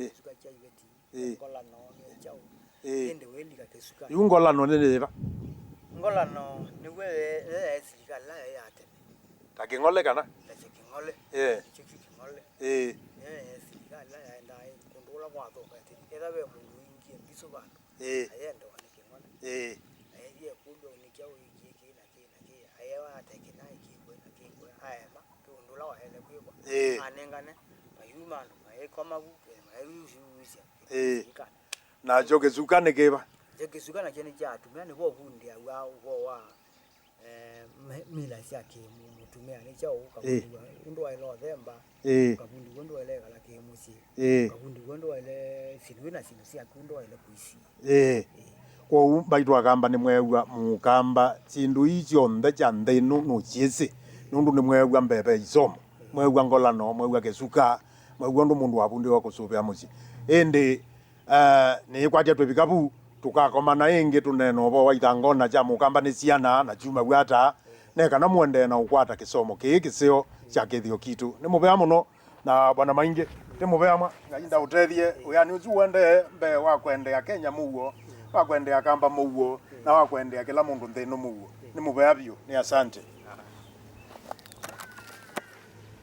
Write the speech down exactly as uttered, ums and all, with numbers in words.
Kĩsuka kya iveti. Ĩĩ. Ngolano nĩ kyaũ? Ĩĩ. Ĩndĩ wĩlika kĩsuka. Yu ngolano nĩ yĩva? Ngolano nĩw'o ye-, ye yaĩ silikalĩ ĩla yaĩ ya tene. Ta kĩng'ole kana? Ta kyo kĩng'ole. Ĩĩ. Kyo kyo kĩng'ole. Ĩĩ. Ye yaĩ silikalĩ ĩla yaendaa kũndũ kũla kwathũka atĩ, ethĩwa ve mũndũ ũingie mbisũ vandũ, ĩĩ, ayendewa nĩ kĩng'ole. Ĩĩ. Aethie kũlw'a nĩ kyaũ ĩkĩe kĩĩ na kĩĩ na kĩĩ, ayewa ate kĩna ĩkĩkwe na kĩkwe, aema. Ũndũ ũla waĩle kwĩkwa. Ĩĩ. Anengane mayuma andũ maĩkoma vu, maĩusiuusya. Ĩĩ. Nakyo kĩsuka nĩ kĩva? Kyo kĩsuka nakyo nĩ kya atumĩa, nĩvo ũvundĩaw'a ũvoo wa, eh, mi-, mila sya kĩmũtumĩa. Nĩ kyaũ? Ĩĩ. Ũkavundĩw'a ũndũ waĩle ũthemba. Ĩĩ. Ũkavundĩw'a ũndũ waĩle ĩkala kĩmũsyĩ. Ĩĩ. Ũkavundĩw'a ũndũ waĩle syĩndũ wĩ na syĩndũ syaku ũndũ waĩle kũisi. Ĩĩ. Ĩĩ. Kwoou mbaitũ Akamba nĩmweew'a Mũkamba syĩndũ ii syonthe sya nthĩ ĩno nũsyĩsĩ, nũndũ nĩmweew'a mbee ve isomo, mweew'a ngolano, mweew'a kĩsuka, mweew'a ũndũ mũndũ wavundĩwa kũsũvĩa mũsyĩ. Ĩndĩ, eh, nĩĩkwatya twĩvika vu, tũkakomana ĩngĩ tũneena ũvoo wa ithangona sya Mũkamba nĩ syana na syumaw'a ata, ne kana mũendee na ũkwata kĩsomo kĩĩ kĩseo kya kĩthĩo kitũ. Nĩ mũvea mũno. Na Bwana Maingi, nĩ mũvea mwa, Ngai ndaũtethye wĩanĩ ũsu ũendee mbee wa kũendea Kenya mũuo, wa kũendea Akamba mũuo, na wa kũendea kĩla mũndũ nthĩ ĩno mũuo. Nĩ mũvea vyũ, nĩ asante.